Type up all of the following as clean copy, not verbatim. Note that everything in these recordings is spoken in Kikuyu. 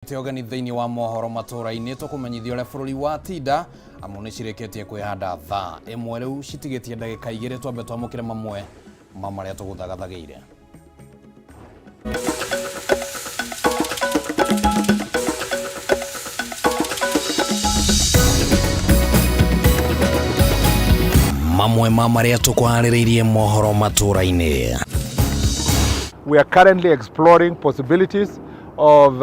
Te ũgeni thĩinĩ wa mohoro matũra-inĩ tũkũmenyithia ũrĩa bũrũri wa tinda amu nĩ cirĩkĩtie kwĩhanda thaa ĩmwe rĩu citigĩtie ndagĩka igĩrĩ twambe twamũkĩre mamwe ma marĩa tũgũthagathagĩire. Mamwe ma marĩa tũkwarĩrĩirie mohoro matũra-inĩ. We are currently exploring possibilities of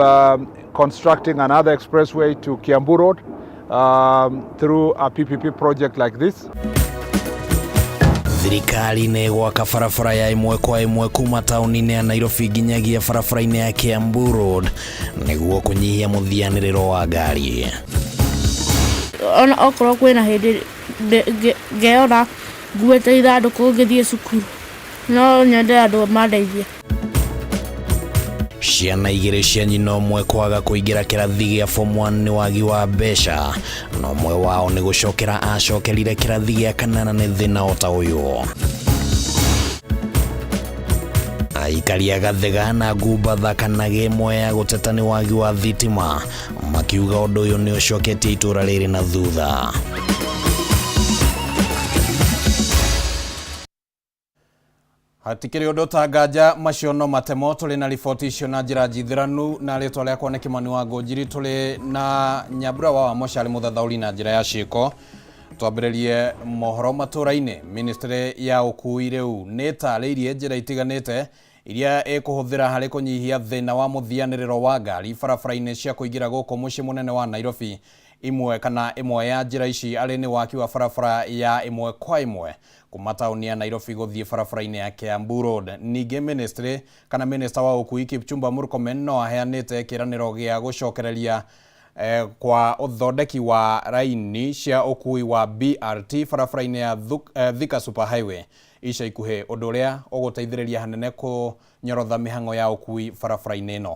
constructing another expressway to Kiambu Road through a PPP project like this. Thirikari nĩ ĩgwaka barabara ya ĩmwe kwa ĩmwe kuma taũni-inĩ ya Nairobi nginyagia barabara-inĩ ya Kiambu Road nĩguo kũnyihia mũthianĩrĩro wa ngari. Ona okorwo kwĩna hĩndĩ ngeyona nguĩte ithandũkũ ngĩthiĩ cukuru, no nyende andũ mandeithie. Ciana igĩrĩ cia nyina ũmwe kwaga kũingĩra kĩrathi gĩa form 1 nĩ wagi wa mbeca, na ũmwe wao nĩ gũcokera acokerire kĩrathi gĩa kanana nĩ thĩna o ta ũyũ. Aikari a Gathega na Ngumba kana ĩmwe ya gũteta nĩ wagi wa thitima, makiuga ũndũ ũyũ nĩ ũcoketie itũra rĩrĩ na thutha. Hatikĩrĩ ũndũ ta nganja macio no matemo. Tũrĩ na riboti icio na njĩra njithĩranu na rĩtwa rĩakwa nĩ Kĩmani wa Ngũnjiri. Tũrĩ na Nyambura wa Wamoca arĩ mũthathaũri na njĩra ya ciĩko. Twambĩrĩrie mohoro matũra-inĩ. Ministry ya ũkui rĩu nĩ ĩtarĩirie njĩra itiganĩte iria ĩkũhũthĩra harĩ kũnyihia thĩna wa mũthianĩrĩro wa ngari barabara-inĩ cia kũingĩra gũkũ mũciĩ mũnene wa Nairobi. Imwe kana ĩmwe ya njĩra ici arĩ nĩ waki wa barabara ya ĩmwe kwa ĩmwe kuma taũni ya Nairobi gũthiĩ barabara-inĩ ya Kiambu Road. Ningĩ ministry kana minister wa ũkui Kipchumba Murkomen no aheanĩte kĩĩranĩro gĩa gũcokereria kwa ũthondeki wa raini cia ũkui wa BRT barabara-inĩ ya Thika Super Highway ica ikuhĩ, ũndũ ũrĩa ũgũteithĩrĩria hanene kũnyorotha mĩhang'o ya ũkui barabara-inĩ ĩno.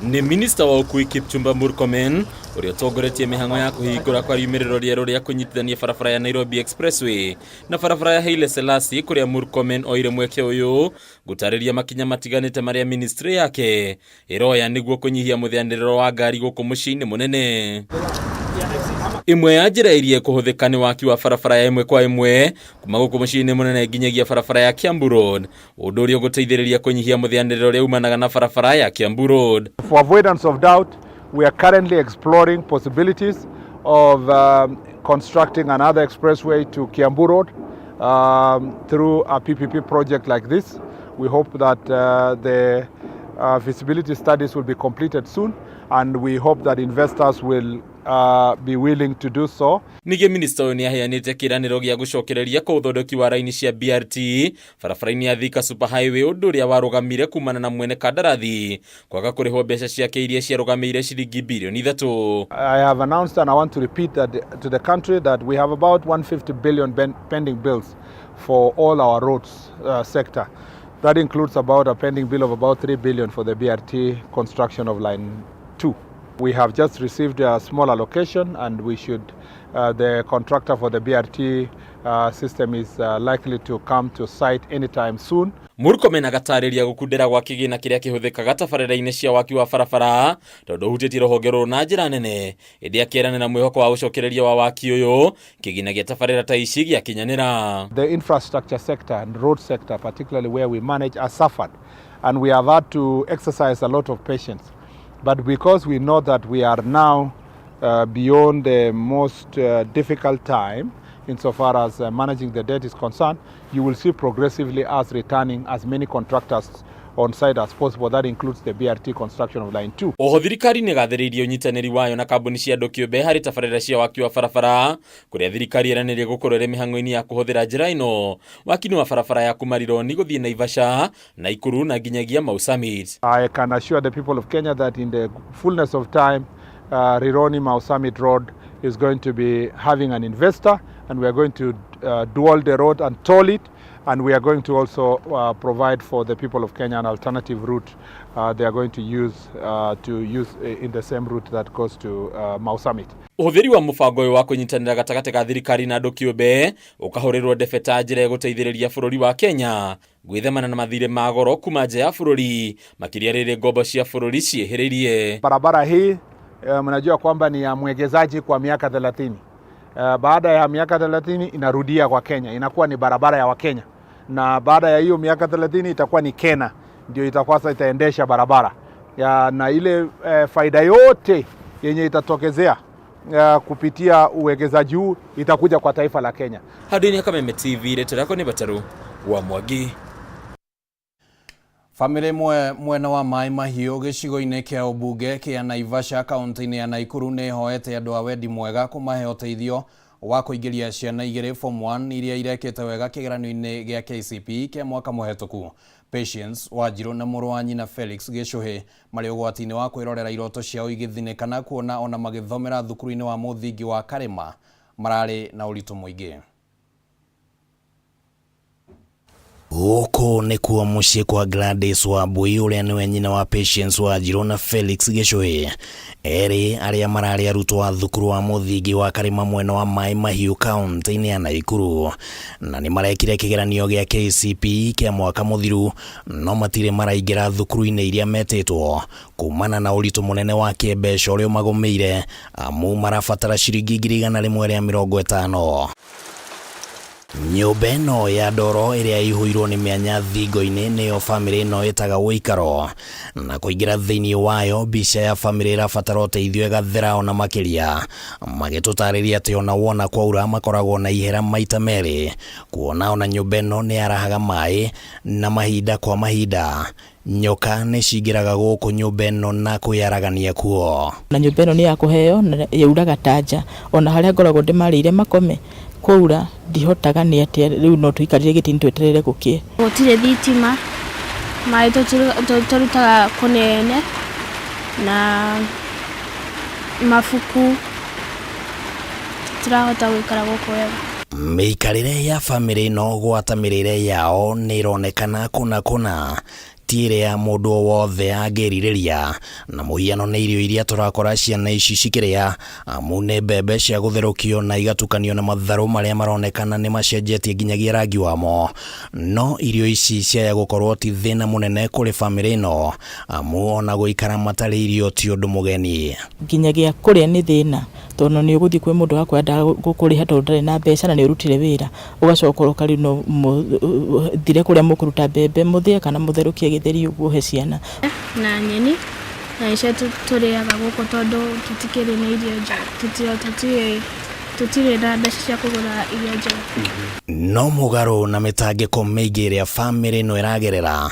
Nĩ minista wa ũkui Kipchumba Murkomen ũrĩa ũtongoretie mĩhang'o ya kũhingũra kwa riumĩrĩro rĩerũ rĩa kũnyitithania barabara ya Nairobi Expressway na barabara ya Haile Selassie, kũrĩa Murkomen oire mweke ũyũ gũtarĩria makinya matiganĩte marĩa ministry yake ĩroya nĩguo kũnyihia mũthĩanĩrĩro wa ngari gũkũ mũciĩ-inĩ mũnene. Ĩmwe ya njĩra iria ĩkũhũthĩka nĩ waki wa barabara ya ĩmwe kwa ĩmwe kuma gũkũ mũciĩ-inĩ mũnene nginyagia barabara ya Kiambu Road, ũndũ ũrĩa ũgũteithĩrĩria kũnyihia mũthĩanĩrĩro ũrĩa umanaga na barabara ya Kiambu Road. For avoidance of doubt, we are currently exploring possibilities of constructing another expressway to Kiambu Road through a PPP project like this. We hope that the feasibility studies will be completed soon, and we hope that investors will be willing to do so. Ningĩ minista ũyũ nĩ aheanĩte kĩĩranĩro gĩa gũcokereria kwa ũthondeki wa raini cia BRT barabara-inĩ ya Thika Super Highway, ũndũ ũrĩa warũgamire kumana na mwene kandarathi kwaga kũrĩhwo mbeca ciake iria ciarũgamĩire ciringi bilioni 3. I have announced, and I want to repeat that to the country, that we have about 150 billion pending bills for all our roads sector. That includes about a pending bill of about 3 billion for the BRT construction of line 2. We have just received a small allocation, and the contractor for the BRT system is likely to come to site anytime soon. Murkomen agatarĩria gũkundera gwa kĩgĩna kĩrĩa kĩhũthĩkaga tabarĩra-inĩ cia waki wa barabara tondũ ũhutĩtie rũhonge rũrũ na njĩra nene, ĩndĩ akĩeranĩra mwĩhoko wa gũcokereria wa waki ũyũ kĩgĩna gĩa tabarĩra ta ici gĩakinyanĩra. The infrastructure sector and road sector, particularly where we manage, has suffered, and we have had to exercise a lot of patience. But because we know that we are now beyond the most difficult time insofar as managing the debt is concerned, you will see progressively us returning as many contractors on site as possible. That includes the BRT construction of line 2. Oho thirikari nĩ ĩgathĩrĩirie ũnyitanĩri wayo na kambuni cia andũ kĩũmbe harĩ tabarĩra cia waki wa barabara, kũrĩa thirikari ĩranĩire gũkorwo ĩrĩ mĩhang'o-inĩ ya kũhũthĩra njĩra ĩno waki-inĩ wa barabara ya kuma Rironi gũthiĩ Naivasha, Naikuru na nginyagia Mau Summit. I can assure the people of Kenya that in the fullness of time, Rironi Mau Summit Road is going to be having an investor, and we are going to dual the road and toll it, and we are going to also provide for the people of Kenya an alternative route they are going to use in the same route that goes to Mau Summit. Ũhũthĩri wa mũbango ũyũ wa kũnyitanĩra gatagatĩ ga thirikari na andũ kĩũmbe ũkahũrĩrwo ndebe ta njĩra ĩgũteithĩrĩria bũrũri wa Kenya. Gwĩthemana na mathirĩ ma goro kuma nja ya bũrũri, makĩria rĩrĩ ngombo cia bũrũri ciĩhĩrĩirie. Barabara hii mnajua kwamba ni ya mwekezaji kwa miaka 30. Baada ya miaka 30 inarudia kwa Kenya, inakuwa ni barabara ya Wakenya, na baada ya hiyo miaka 30 itakuwa ni Kena ndio itakuwa sasa itaendesha barabara ya, na ile faida yote yenye itatokezea kupitia uwekezaji huu itakuja kwa taifa la Kenya. Handũ-inĩ ha Kameme TV, rĩtwa rĩakwa nĩ Bataru wa Mwangi. Bamĩrĩ ĩmwe mwena wa Maĩ Mahiũ gĩcigo-inĩ kĩa ũmbunge kĩa Naivasha kaunti-inĩ ya Nakuru nĩ ĩhoete andũ a wendi mwega kũmahe ũteithio wa kũingĩria ciana igĩrĩ form 1 iria irekĩte wega kĩgeranio-inĩ gĩa KCPE kĩa mwaka mũhetũku. Patience Wanjiru na mũrũ wa nyina Felix Gĩcũhĩ marĩ ũgwati-inĩ wa kwĩrorera iroto ciao igĩthinĩkana kuona ona magĩthomera thukuru-inĩ wa mũthingi wa Karĩma mararĩ na ũritũ mũingĩ. Gũkũ nĩkuo mũciĩ kwa Gladys Wambui ũrĩa nĩwe nyina wa Patience Wanjiru na Felix Gĩcũhĩ, erĩ arĩa mararĩ arutwo a thukuru wa mũthingi wa Karĩma mwena wa Maĩ Mahiũ kaunti-inĩ ya Nakuru, na nĩ marekire kĩgeranio gĩa KCPE kĩa mwaka mũthiru no matirĩ maraingĩra thukuru-inĩ iria metĩtwo kumana na ũritũ mũnene wa kĩmbeca ũrĩa ũmagũmĩire, amu marabatara ciringi 150,000. Nyũmba ĩno ya ndoro ĩrĩa ĩihũirwo nĩ mĩanya thingo-inĩ nĩyo bamĩrĩ ĩno ĩtaga ũikaro, na kũingĩra thĩinĩ wayo mbica ya bamĩrĩ ĩrabatara ũteithio ĩgathera ona makĩria, magĩtũtarĩria atĩ ona wona kwaura makoragwo na ihera maita merĩ, kuona ona nyũmba ĩno nĩ yarahaga maĩ na mahinda kwa mahinda nyoka nĩ cingĩraga gũkũ nyũmba ĩno na kwĩyaragania kuo. Na nyũmba ĩno nĩ ya kũheo na yauraga ta nja, ona harĩa ngoragwo ndĩmarĩire makome kwaura ndihotaga nĩ atĩa rĩu no tũikarire gĩtĩ-inĩ tweterere gũkĩe. Gũtirĩ thitima, maĩ tũrutaga kũnene na mabuku tũrahota gũikara gũkũ wega. Mĩikarĩre ya bamĩrĩ ĩno gwata mĩrĩre yao nĩ ĩronekana kũna kũna ti ĩrĩa mũndũ o wothe angĩrirĩria, na mũhiano nĩ irio iria tũrakora ciana ici cikĩrĩa, amu nĩ mbembe cia gũtherũkio na igatukanio na matharũ marĩa maronekana nĩ macenjetie nginyagia rangi wamo. No irio ici ciaya gũkorwo ti thĩna mũnene kũrĩ bamĩrĩ ĩno, amu ona gũikara matarĩ irio ti ũndũ mũgeni. Nginyagia kũrĩa nĩ thĩna, tondũ nĩ ũgũthiĩ kwĩ mũndũ akwenda gũkũrĩha tondũ ndarĩ na mbeca na nĩ ũrutire wĩra, ũgacoka ũroka rĩu no mũthire kũrĩa mũkũruta mbembe mũthĩe kana mũtherũkie gĩtheri ũguo ũhe ciana. Na nyeni na icio tũrĩaga gũkũ tondũ tũtikĩrĩ na irio njega, tũtirĩ na mbeca cia kũgũra irio njega. No mũgarũ na mĩtangĩko mĩingĩ ĩrĩa bamĩrĩ ĩno ĩragerera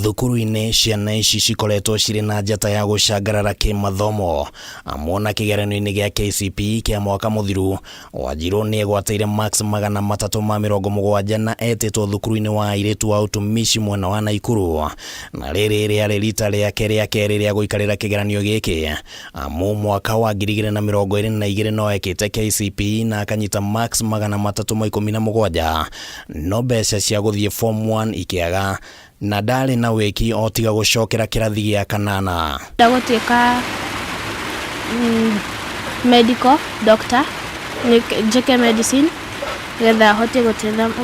thukuru-inĩ, ciana ici cikoretwo cirĩ na njata ya gũcangarara kĩmathomo, amu ona kĩgeranio-inĩ gĩa KCPE kĩa mwaka mũthiru Wanjiru nĩ egwatĩire marks 370 na etĩtwo thukuru-inĩ wa airĩtu wa ũtumishi mwena wa Nakuru, na rĩrĩ rĩarĩ rita rĩake rĩa kerĩ rĩa gũikarĩra kĩgeranio gĩkĩ, amu mwaka wa 2022 no ekĩte KCPE na akanyita marks 317, no mbeca cia gũthiĩ form 1 ikĩaga na ndarĩ na wĩki o tiga gũcokera kĩrathi gĩa kanana. Ndagũtuĩka medical doctor, njĩke medicine nĩgetha hote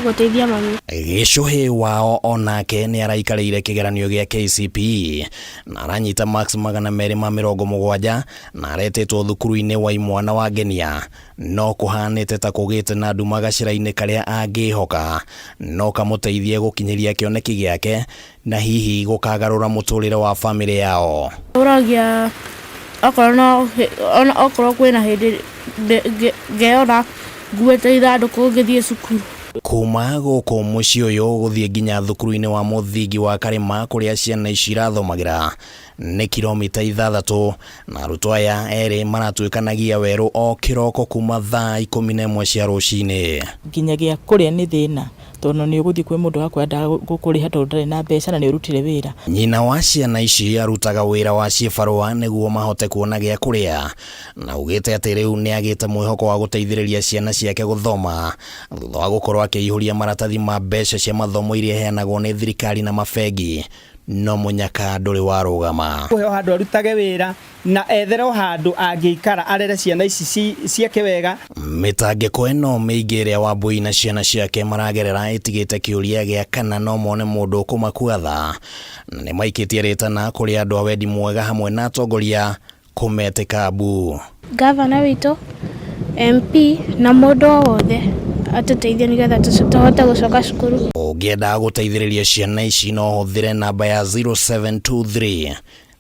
gũteithia mami. Gĩcũhĩ wao onake nĩ araikarĩire kĩgeranio gĩa KCPE na aranyita marks 270 na aretĩtwo thukuru-inĩ wa imwana wa Ngenia, no kũhanĩte ta kũgĩte na nduma gacĩra-inĩ karĩa angĩhoka no kamũteithie gũkinyĩria kĩoneki gĩake na hihi gũkagarũra mũtũrĩre wa bamĩrĩ yao. Ũragia okorwo kwĩna hĩndĩ ngeyona nguĩte ithandũkũ ngĩthiĩ cukuru. Kuma gũkũ mũciĩ ũyũ gũthiĩ nginya thukuru-inĩ wa mũthingi wa Karĩma kũrĩa ciana ici irathomagĩra nĩ kilomita 6, na arutwo aya erĩ maratuĩkanagia werũ o kĩroko kuma thaa 11 cia rũcinĩ. Nginyagia kũrĩa nĩ thĩna, tondũ nĩ ũgũthiĩ kwĩ mũndũ akwenda gũkũrĩha tondũ ndarĩ na mbeca na nĩ ũrutire wĩra. Nyina wa ciana ici arutaga wĩra wa cibarũa nĩguo mahote kuona gĩa kũrĩa, na augĩte atĩ rĩu nĩ agĩte mwĩhoko wa gũteithĩrĩria ciana ciake gũthoma thutha wa gũkorwo akĩihũria maratathi ma mbeca cia mathomo iria iheanagwo nĩ thirikari na mabengi, No mũnyaka ndũrĩ warũgama. Kũheo handũ arutage wĩra na etherwo handũ angĩikara arere ciana ici ciake wega. Mĩtangĩko ĩno mĩingĩ ĩrĩa Wambui na ciana ciake maragerera ĩtigĩte kĩũria gĩa kana no mone mũndũ ũkũmakua tha, na nĩ maikĩtie rĩtana kũrĩ andũ a wendi mwega hamwe na atongoria kũmetĩka mbu. Gavana witũ, MP na mũndũ o wothe atũteithie nĩgetha tũhote gũcoka cukuru. Ũngĩenda gũteithĩrĩria ciana ici no ũhũthĩre namba ya 0723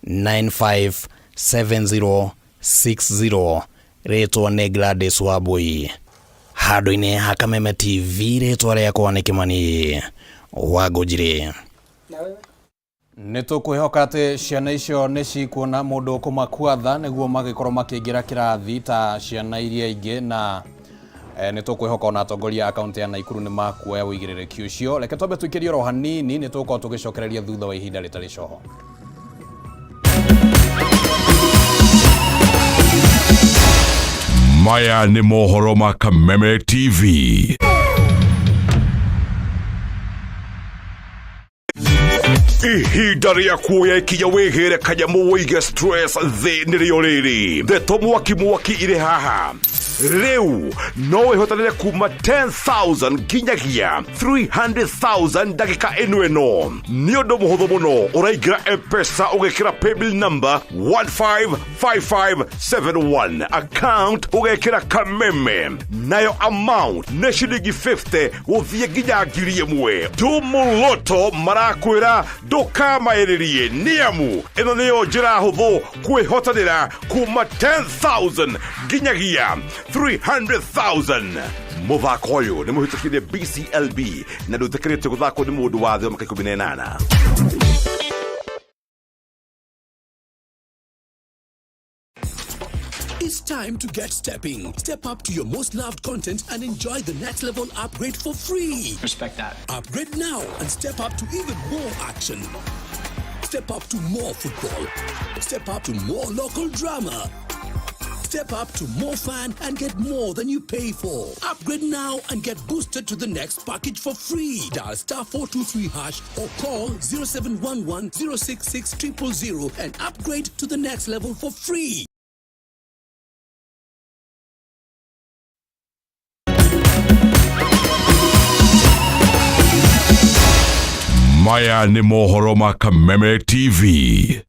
957060 rĩtwa nĩ Gladys Wambui. Handũ-inĩ ha Kameme TV rĩtwa rĩakwa nĩ Kĩmani wa Ngũnjiri. Nĩ tũkwĩhoka atĩ ciana icio nĩ cikuona mũndũ ũkũmakua tha nĩguo magĩkorwo makĩingĩra kĩrathi ta ciana iria ingĩ, na nĩ tũkwĩhoka ona atongoria a kaunti ya Naikuru nĩ makuoya ũigĩrĩrĩki ũcio. Reke twambe tũikĩrie oro hanini, nĩ tũgũkorwo tũgĩcokereria thutha wa ihinda rĩtarĩ coho. Maya nĩ mohoro ma Kameme TV. Ihinda rĩa kuoya ikinya wĩgĩre kanyamũ wĩige stress thĩ nĩrĩo rĩrĩ. Ndeto mwaki mwaki irĩ haha. Rĩu no wĩhotanĩre kuma 10,000 nginyagia 300,000 ndagĩka ĩno ĩno. Nĩ ũndũ mũhũthũ mũno, ũraingĩra M-Pesa ũgekĩra paybill number 155571, account ũgekĩra Kameme, nayo amount nĩ ciringi 50 gũthiĩ nginya 1,000. Tumũloto marakwĩra ndũkamaĩrĩrie, nĩamu ĩno nĩyo njĩra hũthũ kwĩhotanĩra kuma 10,000 nginyagia 300,000. Mũthako ũyũ nĩ mũhĩtũkire BCLB na ndũĩtĩkĩrĩtio gũthakwo nĩ mũndũ wa thĩ wa mĩaka 18. It's time to get stepping. Step up to your most loved content and enjoy the next level upgrade for free. Respect that. Upgrade now and step up to even more action. Step up to more football. Step up to more local drama. Step up to more fun and get more than you pay for. Upgrade now and get boosted to the next package for free. Dial star 423 hash or call 0711 066 000 and upgrade to the next level for free. Maya nĩ mohoro ma Kameme TV.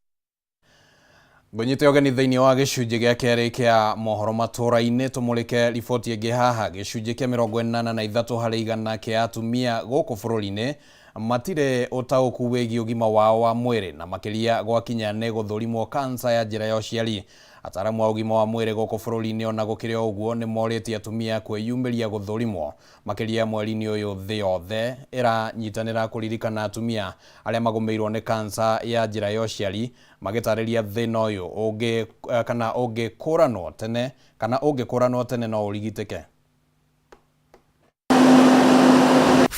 Ngũnyite ũgeni thĩinĩ wa gĩcunjĩ gĩa kerĩ kĩa mohoro matũra-inĩ, tũmũrĩke riboti ĩngĩ haha. Gĩcunjĩ kĩa 83 harĩ igana kĩa atumia gũkũ bũrũri-inĩ matirĩ ũtaũku wĩgiĩ ũgima wao wa mwĩrĩ, na makĩria gwakinya nĩ gũthũrimwo kansa ya njĩra ya ũciari. Ataaramu a ũgima wa mwĩrĩ gũkũ bũrũri-inĩ ona gũkĩrĩ o ũguo nĩ morĩtie atumia kwĩyumĩria gũthũrimwo, makĩria mweri-inĩ ũyũ thĩ yothe ĩranyitanĩra kũririkana atumia arĩa magũmĩirwo nĩ kansa ya njĩra ya ũciari, magĩtarĩria thĩna ũyũ ũngĩ kana ũngĩkũranwo tene kana ũngĩkũranwo tene no ũrigitĩke.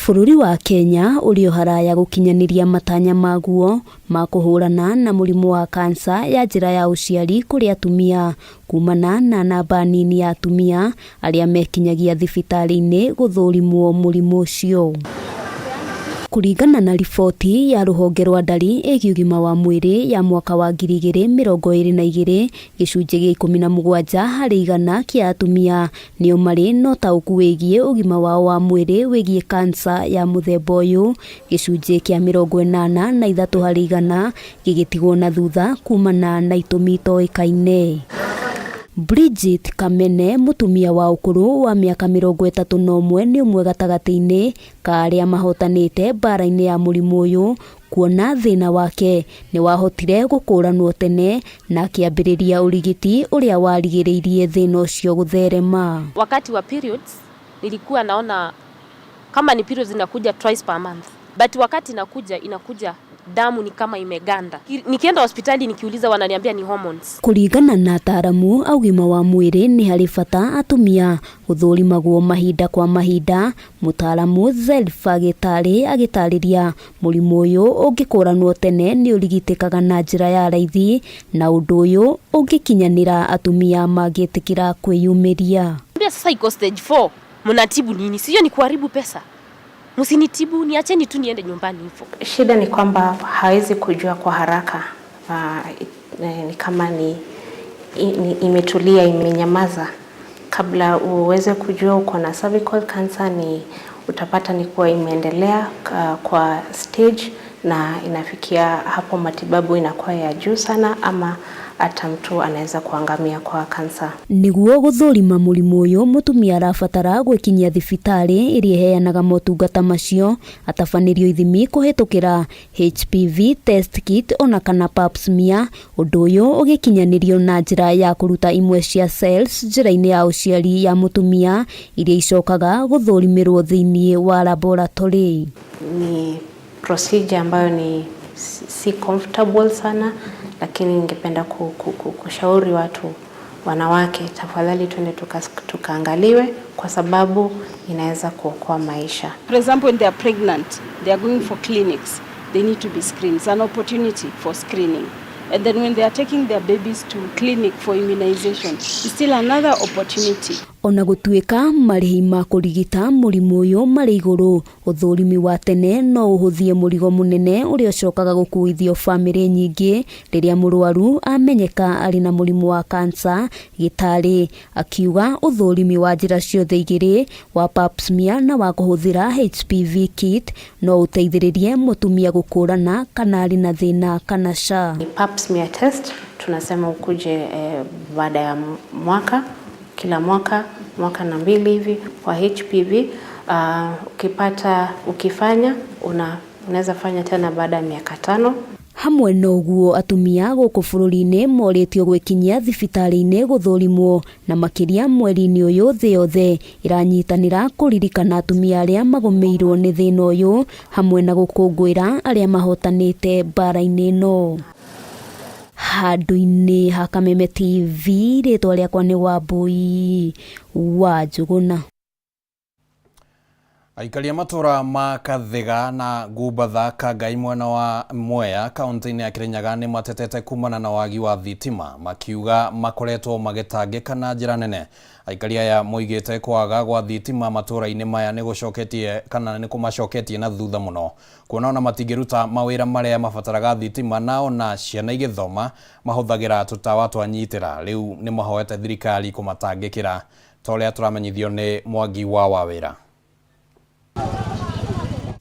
Bũrũri wa Kenya ũrĩ o haraya gũkinyanĩria matanya maguo ma kũhũrana na mũrimũ wa kansa ya njĩra ya ũciari kũrĩ atumia, kumana na namba nini ya atumia arĩa mekinyagia thibitarĩ-inĩ gũthũrimwo mũrimũ ũcio. Kũringana na riboti ya rũhonge rwa ndari ĩgiĩ ũgima wa mwĩrĩ ya mwaka wa 2022, gĩcunjĩ gĩa 17 harĩ igana kĩa atumia nĩo marĩ na ũtaũku wĩgiĩ ũgima wao wa mwĩrĩ wĩgiĩ kansa ya mũthemba ũyũ, gĩcunjĩ kĩa 83 harĩ igana gĩgĩtigwo na thutha kumana na itũmi itoĩkaine. Bridget Kamene, mũtumia wa ũkũrũ wa mĩaka 31, nĩ ũmwe gatagatĩ-inĩ ka arĩa mahotanĩte mbara-inĩ ya mũrimũ ũyũ, kuona thĩna wake nĩ wahotire gũkũranwo tene na akĩambĩrĩria ũrigiti ũrĩa warigĩrĩirie thĩna ũcio gũtherema. Wakati wa periods nilikuwa naona kama ni periods inakuja twice per month, but wakati inakuja damu ni kama imeganda. Nikienda hospitali nikiuliza wananiambia ni hormones. Kũringana na ataaramu a ũgima wa mwĩrĩ, nĩ harĩ bata atumia gũthũrimagwo mahinda kwa mahinda. Mũtaaramu Zelfa Gĩtarĩ agĩtarĩria mũrimũ ũyũ ũngĩkũranwo tene nĩ ũrigitĩkaga na njĩra ya raithi, na ũndũ ũyũ ũngĩkinyanĩra atumia mangĩtĩkĩra kwĩyumĩria. Sasa iko stage 4, mnatibu nini? Sio ni kuharibu pesa. Msinitibu, niacheni tu niende nyumbani hivyo. Shida ni kwamba hawezi kujua kwa haraka. Ni kama ni imetulia, imenyamaza. Kabla uweze kujua uko na cervical cancer, ni utapata ni kuwa imeendelea kwa stage na inafikia hapo matibabu inakuwa ya juu sana, ama hata mtu anaweza kuangamia kwa kansa. Nĩguo gũthũrima mũrimũ ũyũ, mũtumia arabatara gwĩkinyia thibitarĩ ĩrĩa ĩheanaga motungata macio, atabanĩrio ithimi kũhĩtũkĩra HPV test kit ona kana pap smear, ũndũ ũyũ ũgĩkinyanĩrio na njĩra ya kũruta imwe cia cells njĩra-inĩ ya ũciari ya mũtumia iria icokaga gũthũrimĩrwo thĩinĩ wa laboratory. Ni procedure ambayo ni si comfortable sana, lakini ningependa kushauri watu wanawake, tafadhali twende tukaangaliwe kwa sababu inaweza kuokoa maisha. For example, when they are pregnant, they are going for clinics, they need to be screened. It's an opportunity for screening. And then when they are taking their babies to clinic for immunization, it's still another opportunity. Ona gũtuĩka marĩhi ma kũrigita mũrimũ ũyũ marĩ igũrũ, ũthũrimi wa tene no ũhũthie mũrigo mũnene ũrĩa ũcokaga gũkuithio bamĩrĩ nyingĩ rĩrĩa mũrwaru amenyeka arĩ na mũrimũ wa kansa. Gĩtarĩ akiuga ũthũrimi wa njĩra ciothe igĩrĩ, wa pap smear na wa kũhũthĩra HPV kit, no ũteithĩrĩrie mũtumia gũkũrana kana arĩ na thĩna kana ca. Pap smear test tunasema ukuje baada ya mwaka, kila mwaka, mwaka na mbili hivi kwa HPV. Ukipata, ukifanya unaweza fanya tena baada ya miaka 5. Hamwe na ũguo, atumia gũkũ bũrũri-inĩ morĩtio gwĩkinyia thibitarĩ-inĩ gũthũrimwo, na makĩria mweri-inĩ ũyũ thĩ yothe ĩranyitanĩra kũririkana atumia arĩa magũmĩirwo nĩ thĩna ũyũ, hamwe na gũkũngũĩra arĩa mahotanĩte mbara-inĩ ĩno. Handũ-inĩ ha Kameme TV, rĩtwa rĩakwa nĩ Wambui wa Njũgũna. Aikari a matũra ma Kathiga na Ngumbatha Kangai mwena wa Mwea kaunti-inĩ ya Kirinyaga nĩ matetete kumana na wagi wa thitima, makiuga makoretwo magĩtangĩka na njĩra nene. Aikari aya moigĩte kwaga gwa thitima matũra-inĩ maya nĩ gũcoketie kana nĩ kũmacoketie na thutha mũno, kuona ona matingĩruta mawĩra marĩa mabataraga thitima, na ona ciana igĩthoma mahũthagĩra tũtawa twa nyitĩra. Rĩu nĩ mahoete thirikari kũmatangĩkĩra ta ũrĩa tũramenyithio nĩ Mwangi wa Wawĩra.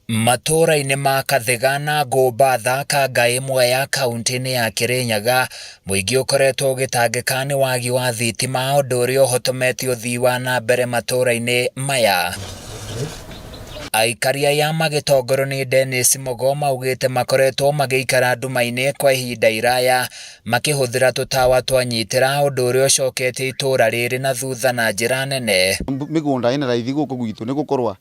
Matũra-inĩ ma Kathiga na Ngumbatha Kangai Mwea kaunti-inĩ ya Kirinyaga, mũingĩ ũkoretwo ũgĩtangĩka nĩ wagi wa thitima, ũndũ ũrĩa ũhotometie ũthii wa na mbere matũra-inĩ maya. Aikari aya magĩtongorio nĩ Dennis Mugo maugĩte makoretwo magĩikara nduma-inĩ kwa ihinda iraya makĩhũthĩra tũtawa twa nyitĩra, ũndũ ũrĩa ũcoketie itũra rĩrĩ na thutha na njĩra nene. Mĩgũnda ĩna raithi gũkũ gwitũ nĩ gũkorwa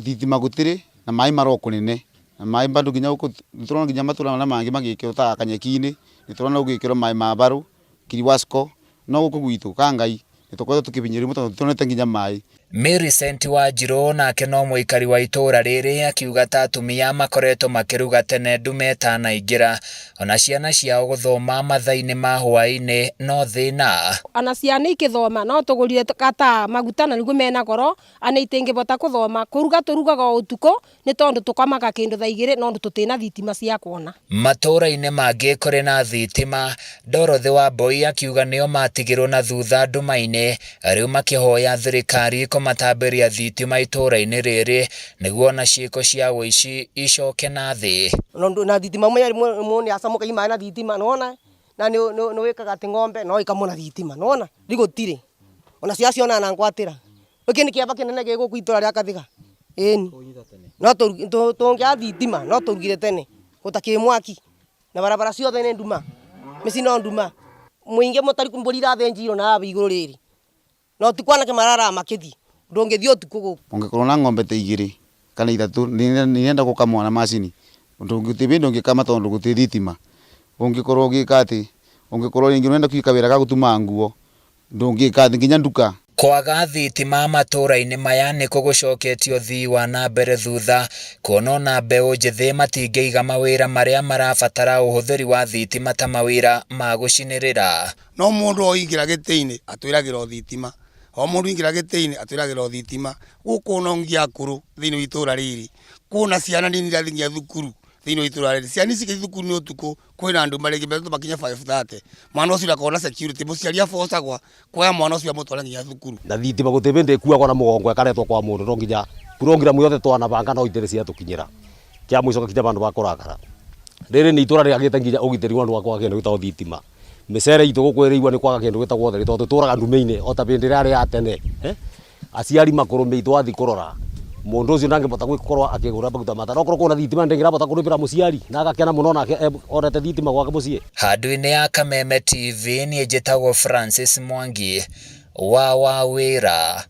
thitima gũtirĩ na maĩ maroko kũnene na maĩ bado nginya gũkũ nĩtũrona nginya matũra marĩa mangĩ magĩkĩrwo ta Kanyeki-inĩ nĩtũrona gũgĩkĩrwo maĩ ma Mbaru Kiriwasco, no gũkũ gwitũ Kangai nĩtũkoretwo tũkĩbinyĩrĩrio mũno tondũ tũtionete nginya maĩ. Millicent Wanjiru nake no mũikari wa itũra rĩrĩ akiuga ta atumia makoretwo makĩruga tene ndume ĩtanaingĩra, ona ciana ciao gũthoma mathaa-inĩ ma hwaĩ-inĩ no thĩna. Ona ciana ikĩthoma no tũgũrire gata maguta na nĩguo mena goro, ana itingĩbota kũthoma, kũruga tũrugaga o ũtukũ nĩ tondũ tũkomaga kĩndũ thaa 2 no tũtina thitima cia kuona. Matũra-inĩ mangĩ kũrĩ na thitima, Dorothy Wambui akiuga nĩo matigirwo na thutha nduma-inĩ, rĩu makĩhoya thirikari kũmatambĩria thitima itũra-inĩ rĩrĩ nĩguo ona ciĩko cia ũici icoke na thĩ. Na thitima mũndũ acamuka imaĩ na thitima nĩwona, na nĩ wĩkaga atĩ ng'ombe no ĩkamwo na thitima nĩwona, rĩu gũtirĩ ona ciana cionaga na ngwatĩra. Gĩkĩ nĩ kĩaba kĩnene gĩ gũkũ itũra rĩa Kathiga, ĩni no tũngĩaga thitima no tũrugire tene gũtakĩrĩ mwaki, na barabara ciothe nĩ nduma, mĩciĩ no nduma, mũingĩ mũtari mbũri irathĩnjirwo na haha igũrũ rĩrĩ, no ũtukũ anake mararaga makĩthiĩ, ndũngĩthiĩ ũtukũ gũkũ. Ũngĩkorwo na ng'ombe ta 2 kana 3 nĩrenda gũkamwo na macini, gũtirĩ hĩndĩ ũngĩkama tondũ gũtirĩ thitima. Ũngĩkorwo ũgĩka atĩ, ũngĩkorwo rĩngĩ ũrenda gwĩka wĩra ga gũtuma nguo, ndũngĩka atĩ nginya nduka. Kwaga thitima matũra-inĩ maya nĩkuo gũcoketie ũthii wa na mbere thutha, kuona ona mbeũ njĩthĩ matingĩiga mawĩra marĩa marabatara ũhũthĩri wa thitima ta mawĩra ma gũcinĩrĩra. No mũndũ oingĩra gĩtĩ-inĩ atwĩragĩra o thitima, O mundu ingira gĩtĩ-inĩ atwĩragĩra o thitima. Gũkũ no ngia akũrũ thĩinĩ wa itũra rĩrĩ, kwĩna ciana nini irathi nginya thukuru thĩinĩ wa itũra rĩrĩ. Ciana ici cikĩthiĩ thukuru nĩ ũtukũ, kwĩna andũ marĩngĩ metwo makinye 5:30. Mwana ũcio ndakoragwo na security, mũciari abocagwa kuoya mwana ũcio amũtware nginya thukuru. Na thitima gũtirĩ hĩndĩ ĩkuagwo na mũgongo ĩkaretwo kwa mũndũ, no nginya program yothe twanabanga no itirĩ ciatũkinyĩra. Kĩa mũico gakinya bandũ ba kũrakara. Rĩrĩ nĩ itũra rĩagĩte nginya ũgitĩri wa andũ wa kwaga kĩndũ gĩtagwo thitima. Mĩcere itũ gũkũ ĩrĩigua nĩ kwaga kĩndũ gĩtagwo ũtheri tondũ tũtũraga ndume-inĩ o ta hĩndĩ ĩrĩa yarĩ ya tene. Aciari makũrũ itũ wathiĩ kũrora mũndũ ũcio ndangĩbota gũkorwo akĩgũra maguta ma tawa. Okorwo kwĩna thitima ndĩngĩrabota kũrĩbĩra mũciari na agakena mũno nake onete thitima gwake mũciĩ. Handũ-inĩ ya Kameme TV niĩ njĩtagwo Francis Mwangi wa Wawĩra.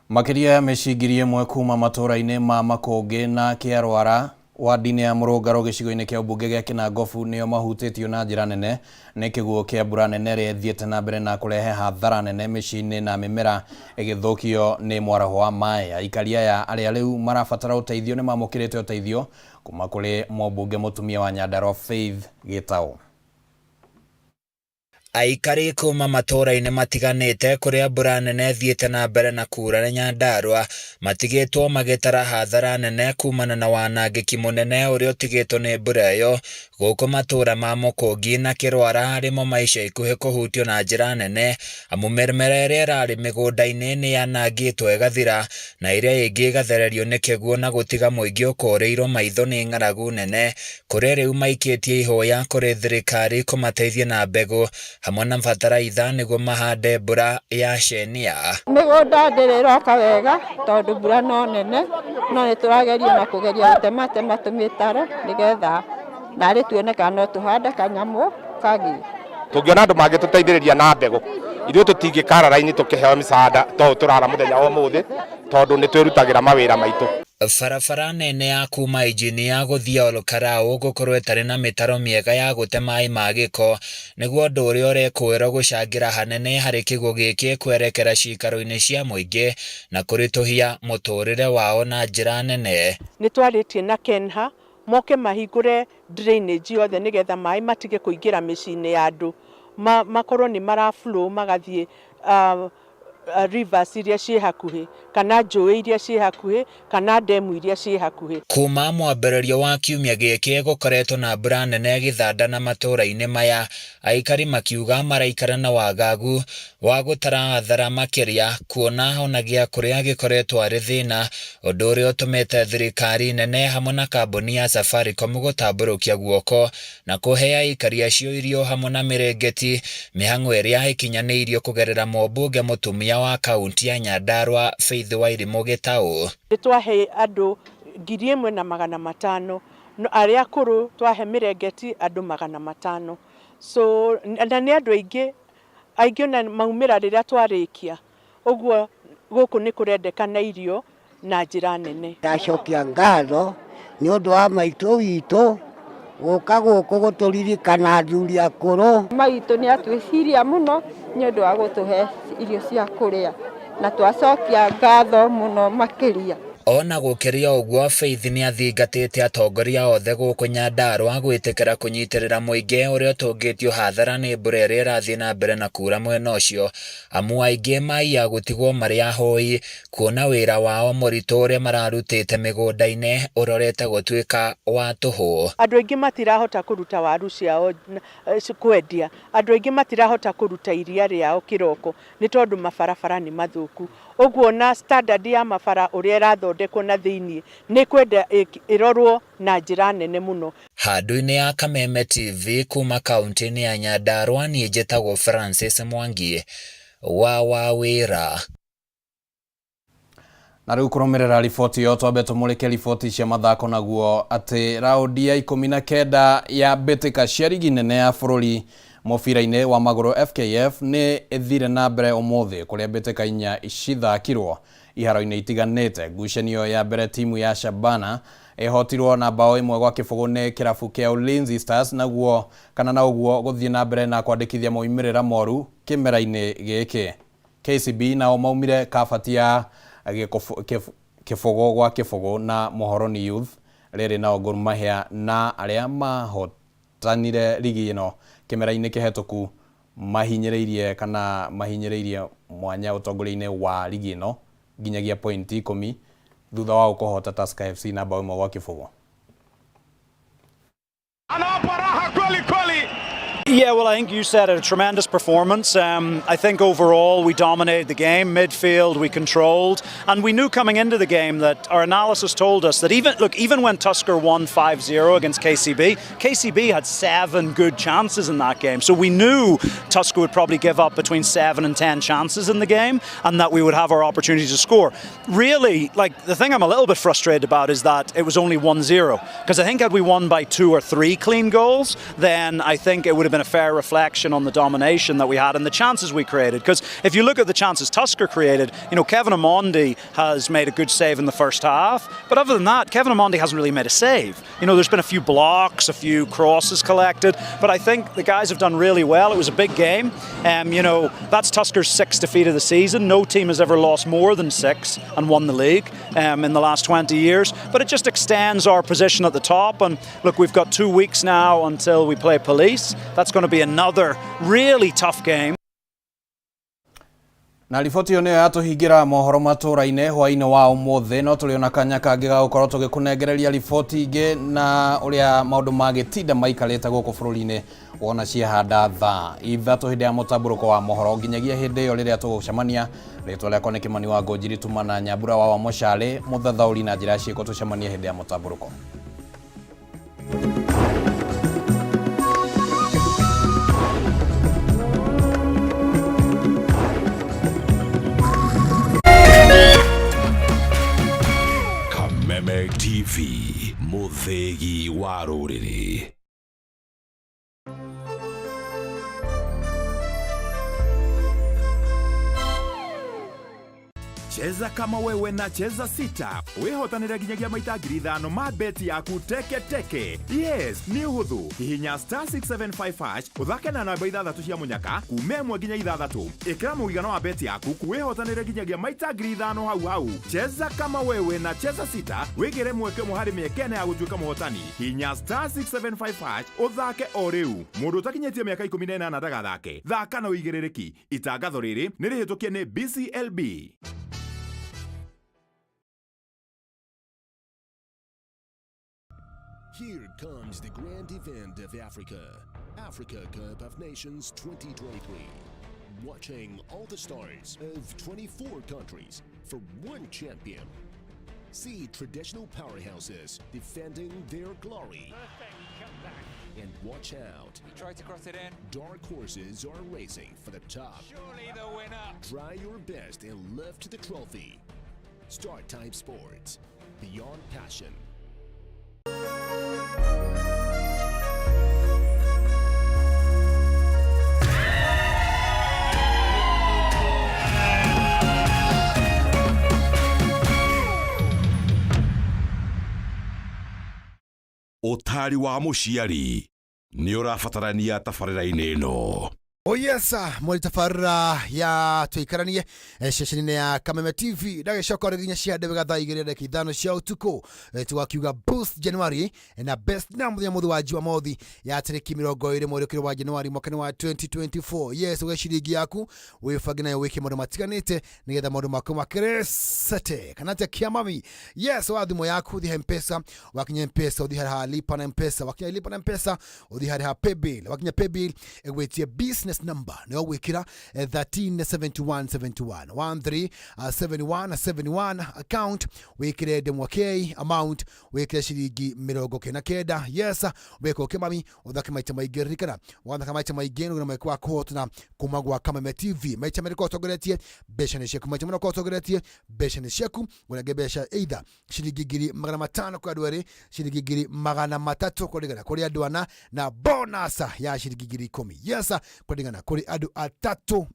Makĩria ya mĩciĩ 1000 kuma matũũra-inĩ ma Makũngĩ na Kĩarwara wadi-inĩ ya Mũrũngarũ gĩcigo-inĩ kĩa ũmbunge gĩa Kĩnangobu nĩo mahutĩtio na njĩra nene nĩ kĩguũ kĩa mbura nene ĩrĩa ĩthiĩte na mbere na kũrehe hathara nene mĩciĩ-inĩ na mĩmera ĩgĩthũkio nĩ mwaraho wa maĩ. Aikari aya arĩa rĩu marabatara ũteithio nĩ mamũkĩrĩte ũteithio kuma kũrĩ mũmbunge mũtumia wa Nyandarua Faith Gĩtaũ. Aikari kuma matũũra-inĩ matiganĩte kũrĩa mbura nene ĩthiĩte na mbere na kuura Nyandarua matigĩtwo magĩtara hathara nene kumana na wanangĩki mũnene ũrĩa ũtigĩtwo nĩ mbura ĩyo gũkũ matũũra ma Mũkũngi na Kĩrwara arĩmo ma ica ikuhĩ kũhutio na njĩra nene amu mĩmera ĩrĩa ĩrarĩ mĩgũnda-inĩ nĩ yanangĩtwo ĩgathira na ĩrĩa ĩngĩ ĩgathererio nĩ kĩguũ na gũtiga mũingĩ ũkũrĩirwo maitho nĩ ng'aragu nene kũrĩa rĩu maikĩtie ihoya kũrĩ thirikari kũmateithia na mbegũ hamwe na bataraitha nĩguo mahande mbura ya cenia. Mĩgũnda ndĩrĩ ĩroka wega tondũ mbura no nene no nĩ tũrageria na kũgeria gũtematema tũmĩtaro nĩgetha narĩ tuone kana no tũhande kanyamũ kagĩe. Tũngĩona andũ mangĩtũteithĩrĩria na mbegũ ithuĩ tũtingĩkara raini tũkĩheo mĩcaada to tũrara mũthenya wa ũmũthĩ tondũ nĩ twĩrutagĩra mawĩra maitũ. Barabara nene ya kuma Injinia gũthiĩ Ol Kalou gũkorwo ĩtarĩ na mĩtaro mĩega ya gũte maĩ ma gĩko nĩguo ũndũ ũrĩa ũrekũĩrwo gũcangĩra hanene harĩ kĩguũ gĩkĩ kwerekera ciikaro-inĩ cia mũingĩ na kũritũhia mũtũrĩre wao na njĩra nene. Nĩ twarĩtie na KENHA moke mahingũre drainage yothe nĩgetha maĩ matige kũingĩra mĩciĩ-inĩ ya andũ, makorwo nĩ mara flow magathiĩ rivers iria ciĩ hakuhĩ kana njũĩ iria ciĩ hakuhĩ kana ndemu iria ciĩ hakuhĩ. Kuma mwambĩrĩrio wa kiumia gĩkĩ gũkoretwo na mbura nene Gĩthanda na matũũra-inĩ maya, aikari makiuga maraikara na wagagu wa gũtara hathara makĩria kuona ona gĩa kũrĩa gĩkoretwo arĩ thĩna, ũndũ ũrĩa ũtũmĩte thirikari nene hamwe na kambuni ya Safaricom gũtambũrũkia guoko na kũhe aikari acio irio hamwe na mĩrĩngĩti, mĩhang'o ĩrĩa ĩkinyanĩirio kũgerera mũmbunge mũtumia wa kaunti ya Nyandarua Faith Wairimũ Gĩtaũ. Nĩ twahe andũ 1500 arĩa akũrũ twahe mĩrengeti andũ 500 so na nĩ andũ aingĩ aingĩ ona maumĩra rĩrĩa twarĩkia ũguo gũkũ nĩ kũrendekana irio na njĩra nene. Ndacokia ngatho nĩ ũndũ wa maitũ witũ gũka gũkũ gũtũririkana athuri akũrũ. Maitũ nĩ atwĩciria mũno nĩ ũndũ wa gũtũhe irio cia kũrĩa na twacokia ngatho mũno makĩria. Ona gũkĩrĩ ũguo Faith nĩ athingatĩte atongoria othe gũkũ Nyandarua gwĩtĩkĩra kũnyitĩrĩra mũingĩ ũrĩa ũtũngĩtio hathara nĩ mbura ĩrĩa ĩrathiĩ na mbere na kura mwena ũcio, amu aingĩ maiya gũtigwo marĩ ahoi kuona wĩra wao mũritũ ũrĩa mararutĩte mĩgũnda-inĩ ũrorete gũtuĩka wa tũhũ. Andũ aingĩ matirahota kũruta waru ciao kwendia, andũ aingĩ matirahota kũruta iria rĩao kĩroko nĩ tondũ mabarabara nĩ mathũku. Ũguo na standard ya mabara ũrĩa ĩrathondekwo na thĩiniĩ nĩ kwenda ĩrorwo na njĩra nene mũno. Handũ-inĩ ya Kameme TV kuma kaunti-inĩ ya Nyandarua niĩ njĩtagwo Francis Mwangi wa Wawĩra. Na rĩu kũrũmĩrĩra riboti ĩyo twambe tũmũrĩke riboti cia mathako naguo atĩ raundi ya 19 ya mbĩtĩka cia rigi nene ya bũrũri mũbira-inĩ wa magũrũ FKF nĩ ĩthire na mbere ũmũthĩ kũrĩa mbĩtĩka inya cithakirwo iharo-inĩ itiganĩte. Ngucanio ya mbere timu ya Shabana ĩhotirwo na bao 1-0 nĩ kĩrabu kĩa Ulinzi Stars naguo kana na ũguo gũthiĩ na mbere na kwandĩkithia moimĩrĩra moru kĩmera-inĩ gĩkĩ. KCB nao maumire kabati ya 0-0 na Muhoroni Youth rĩrĩ nao Gor Mahia na arĩa mahotanire rigi ĩno kĩmera-inĩ kĩhetũku Mahinyĩrĩirie kana mahinyĩrĩirie mwanya ũtongoria-inĩ wa ligi ĩno nginyagia pointi 10 thutha wa kũhota Tusker FC na bao 1-0. Anawapa raha kweli kweli. Yeah, well, I think you said it, a tremendous performance. I think overall we dominated the game. Midfield, we controlled. And we knew coming into the game that our analysis told us that even when Tusker won 5-0 against KCB, KCB had 7 good chances in that game. So we knew Tusker would probably give up between 7 and 10 chances in the game and that we would have our opportunity to score. Really, like, the thing I'm a little bit frustrated about is that it was only 1-0. Because I think had we won by 2 or 3 clean goals, then I think it would have been a fair reflection on the domination that we had and the chances we created. Because if you look at the chances Tusker created, you know, Kevin Omondi has made a good save in the first half, but other than that, Kevin Omondi hasn't really made a save. You know, there's been a few blocks, a few crosses collected, but I think the guys have done really well. It was a big game. You know, that's Tusker's 6th defeat of the season. No team has ever lost more than 6 and won the league in the last 20 years, but it just extends our position at the top. And look, we've got 2 weeks now until we play Police. That's going to be another really tough game. Na riboti ĩyo nĩyo yatũhingĩra mohoro matũra-inĩ hwaĩ-inĩ wa ũmũthĩ, no tũrĩ ona kanya kangĩ ga gũkorwo tũgĩkũnengereria riboti ingĩ na ũrĩa maũndũ magĩtinda maikarĩte gũkũ bũrũri-inĩ wona ciahanda thaa 3 hĩndĩ ya mũtambũrũko wa mohoro. Nginyagia hĩndĩ ĩyo rĩrĩa tũgũcemania, rĩtwa rĩakwa nĩ Kĩmani wa Ngũnjiri, tuma na Nyambura wa Wamũcarĩ, mũthathaũri na njĩra ya ciĩko. Tũcemanie hĩndĩ ya mũtambũrũko. Kameme TV, mũthĩgi wa rũrĩrĩ. Cheza kama wewe na Cheza 6 wihotanire nginyagia maita 5,000 ma beti yaku teke teke. Yes, nĩ ũhũthũ. Hihinya star 675 hash ũthake na namba 6 cia mũnyaka kuma 1 nginya 6. Ĩkĩra mũigana wa beti yaku wihotanire nginyagia maita 5,000 hau hau. Cheza kama wewe na Cheza 6 wĩgĩre mweke ũmwe harĩ mĩeke ĩna ya gũtuĩka mũhotani. Hihinya star 675 hash ũthake o rĩu. Mũndũ ũtakinyĩtie mĩaka 18 ndagathake. Thaka na ũigĩrĩrĩki. Itangatho rĩrĩ nĩ rĩhĩtũkie nĩ BCLB. Here comes the grand event of Africa, Africa Cup of Nations 2023. Watching all the stars of 24 countries for one champion. See traditional powerhouses defending their glory. And watch out. He tried to cross it in. Dark horses are racing for the top. Surely the winner. Try your best and lift the trophy. Star Time Sports, beyond passion. Ũtari wa mũciari nĩ ũrabatarania tabarĩra-inĩ ĩno. Oh yes, mweri tabarĩra ya tũikaranie ceceni-inĩ ya Kameme TV ndagĩcoka rĩngĩ nginya ciande wega thaa 2:05 cia ũtukũ. Tũgakiuga boost January na best na mũthenya mũthĩ wa Jumamothi ya tarĩki 20 mweri ũkĩrĩ wa January mwaka-inĩ wa 2024. Yes, ũgĩe ciringi yaku wĩbange nayo wĩke maũndũ matiganĩte nĩgetha maũndũ maku makĩrĩcete kana atĩa kĩamami. Yes, wa thimũ yaku ũthiĩ Mpesa, wakinya Mpesa ũthiĩ harĩa lipa na Mpesa, wakinya lipa na Mpesa ũthiĩ harĩa paybill, wakinya paybill ĩgwĩtie business number nĩyo gwĩkĩra 137171 137171 account wĩkĩre ndemwa K amount wĩkĩre ciringi 99. Yes, wĩka ũkĩmami ũthake maita maingĩ, ririkana wathaka maita maingĩ nĩguo mweke wa kũhotana kuma gwa Kameme TV. Maita merĩ korwo ũtongoretie mbeca nĩ ciaku, maita mũno korwo ũtongoretie mbeca nĩ ciaku, ngũnenge mbeca either ciringi 500,000 kwa andũ erĩ, ciringi 300,000 kũringana kũrĩ andũ ana, na bonus ya ciringi 10,000. Yes, kũringana kũrĩ andũ atatũ.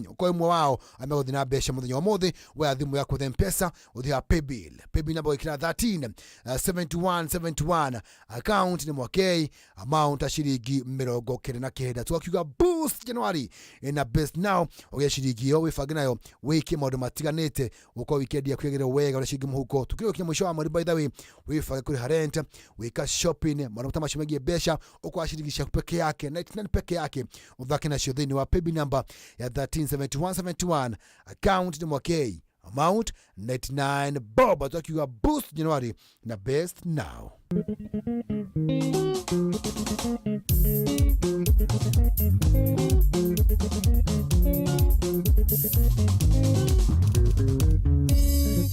Ũkorwo ũmwe wao amegũthiĩ na mbeca mũthenya wa ũmũthĩ, woya thimũ yaku the Mpesa ũthiĩ ha paybill, paybill number wĩkĩra 13 71 71 account nĩ mwakei amount ya ciringi 99. Twakiuga boost January na best now ũgĩe ciringi ĩyo wĩbange nayo wĩke maũndũ matiganĩte, ũkorwo weekend yaku yagĩrĩre wega ũrĩa ciringi mũhuko. Tukĩrĩ gũkinya mũico wa mweri, by the way, wĩbange kũrĩha rent, wĩka shopping, maũndũ ta macio megiĩ mbeca, ũkoya ciringi ciaku peke yake 99 peke yake ũthake nacio. nacio thĩinĩ wa paybill number ya 137171, account nĩ Mwakei, amount 99 bob. Twakiuga boost January na best now.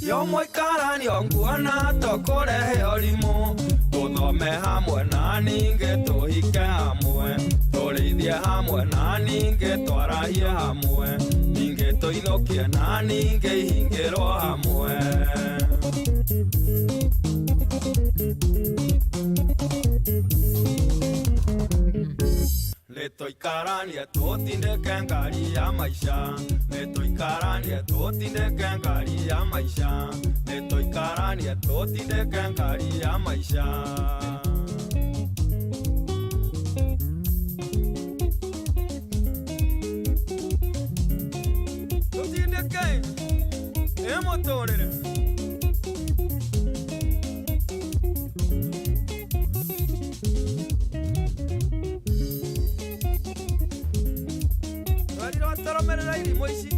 Yo mũikaranio nguona tũkũrehe ũrimũ, tũthome hamwe na ningĩ tũhike hamwe, tũrĩithie hamwe na ningĩ twarahie hamwe, ningĩ tũinũkie na ningĩ ihingĩrwo hamwe. Nĩtũikaranie tũtindĩke ngari ya maica, nĩtũikaranie tũtindĩke ngari ya maica, nĩtũikaranie tũtindĩke ngari ya maica. Tũtindĩke ĩ mũtũrĩre. Twerirwo tũrũmĩrĩre irimũ ici.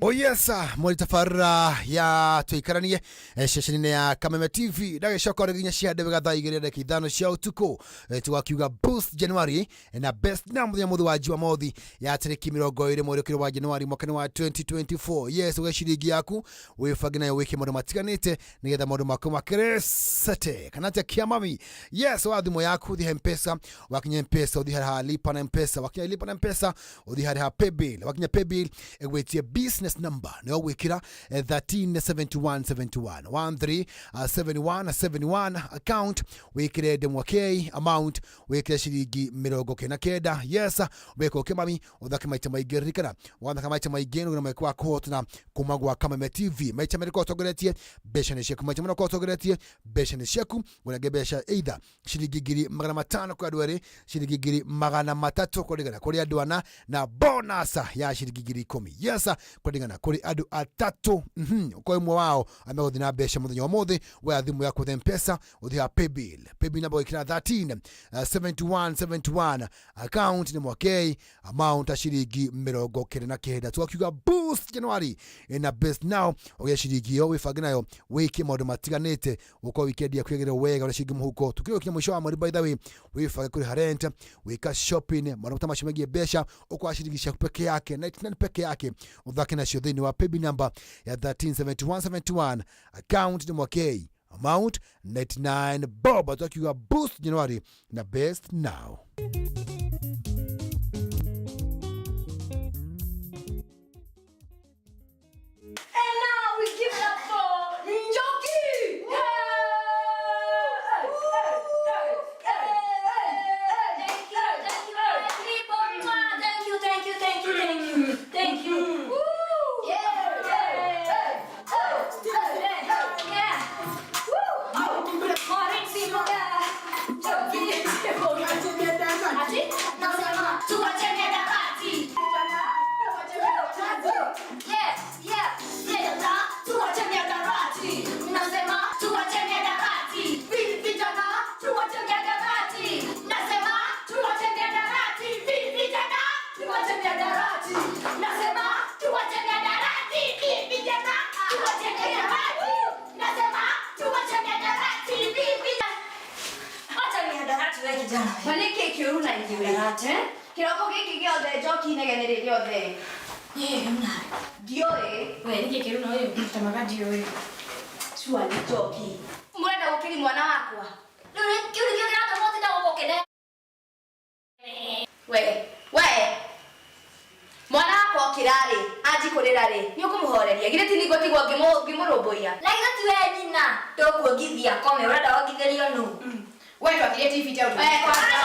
Oh yes, mweri tabarĩra ya tũikaranie ceceni-inĩ ya Kameme TV ndagĩcoka rĩ nginya cia ndewega thaa igĩrĩ ndagĩka 5 cia ũtukũ. Tũgakiuga boost January na best na mũthenya mũthĩ wa Jumamothi ya tarĩki 20 mweri ũkĩrĩ wa January mwaka-inĩ wa 2024. Yes, ũgĩe ciringi yaku wĩbange nayo wĩke maũndũ matiganĩte nĩgetha maũndũ maku makĩrĩcete kana atĩa kĩamami. Yes, wa thimũ yaku ũthiĩ Mpesa, wakinya Mpesa ũthiĩ harĩa ha lipa na Mpesa, wakinya lipa na Mpesa ũthiĩ harĩa ha paybill, wakinya paybill ĩgwĩtie business number nĩyo gwĩkĩra 137171 137171, account wĩkĩre ndemwa K, amount wĩkĩre ciringi 99. Yes, wĩka ũkĩmami ũthake maita maingĩ, ririkana wathaka maita maingĩ nĩũgĩra mweke wa kũhotana kuma gwa Kameme TV. Maita merĩ korwo ũtongoretie mbeca nĩ ciaku, maita mana korwo ũtongoretie mbeca nĩ ciaku, ũnenge mbeca either ciringi 500,000 kwa andũ erĩ, ciringi 300,000 kũringana kũrĩ andũ ana, na bonus ya ciringi 10,000. Yes, kũringana kũrĩ andũ atatũ. Ũkorwo ũmwe wao amegũthiĩ na mbeca mũthenya wa ũmũthĩ, woya thimũ yaku ũthe Mpesa ũthiĩ ha paybill, paybill number wĩkĩra 13 71 71, account nĩ Mwakei, amount ya ciringi 99. Twakiuga boost January na best now, ũgĩe ciringi ĩyo wĩbange nayo wĩke maũndũ matiganĩte, ũkorwo weekend yaku yagĩrĩre wega ũrĩa ciringi mũhuko. Tukĩrĩ gũkinya mũico wa mweri, by the way, wĩbange kũrĩha rent, wĩka shopping, maũndũ ta macio megiĩ mbeca, ũkoya ciringi ciaku peke yake 99 peke yake ũthake nacio thĩinĩ wa paybill number ya 137171, account nĩ Mwakei, amount 99 bob. Twakiuga boost January na best now. And now we give it up for Njoki! Thank you, thank you, my people. Thank you, thank you, thank you, thank you, thank you. Woo! Yeah! Yeah! Woo! Ati? Nasema tuache mihadarati. Yeah, yeah, yeah. Tuache mihadarati. Nasema tuache mihadarati. Vijana, tuache mihadarati. Nasema tuache mihadarati. Vijana, tuache mihadarati. Nasema tuache mihadarati. Vijana, tuache mihadarati. Nasema tuache mihadarati. Vijana. Acha mihadarati wewe kijana. Ma nĩ kĩ kĩũru na ithuĩ? Eh? Kĩroko gĩkĩ gĩothe njoki inegene rĩothe. Ndiũĩ. We nĩkĩ kĩũru na ũyũ? Tamaga ndiũĩ. Cua nĩ njoki. Mũrenda gũkĩri mwana wakwa. Rĩu kĩu nĩkĩo kĩratũma ũtinde gũkũ. We, we. Mwana wakwa okĩra rĩ, anji kũrĩra rĩ, nĩ ũkũmũhoreria. Githĩ ti nĩguo tigwo ngĩmũrũmbũiya. Na githĩ ti we nyina tũkuongithia kome ũrenda wongithĩrio nũ? We twakire TV ta ũndũ. We, kwanza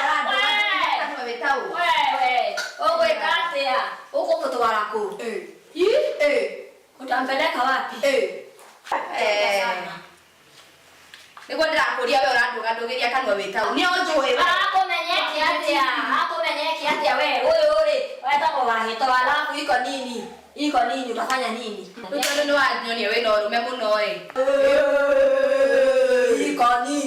wĩta ũ? Wewe, ũgwĩka atĩa? Ũkũmũtwara kũ? Ĩ? Utampeleka wapi? Eh. Nĩguo ndĩrakũria we ũrandũgandũgĩria kanua wĩ tau. Nĩ ũnjũĩ we. Akũmenyete atĩa? Akũmenyete atĩa we? Ũyũ rĩ, wetagwo wahĩto alafu iko nini? Iko nini utafanya nini? Rĩu tondũ nĩ wanyonia wĩna ũrũme mũno ĩ. Iko nini?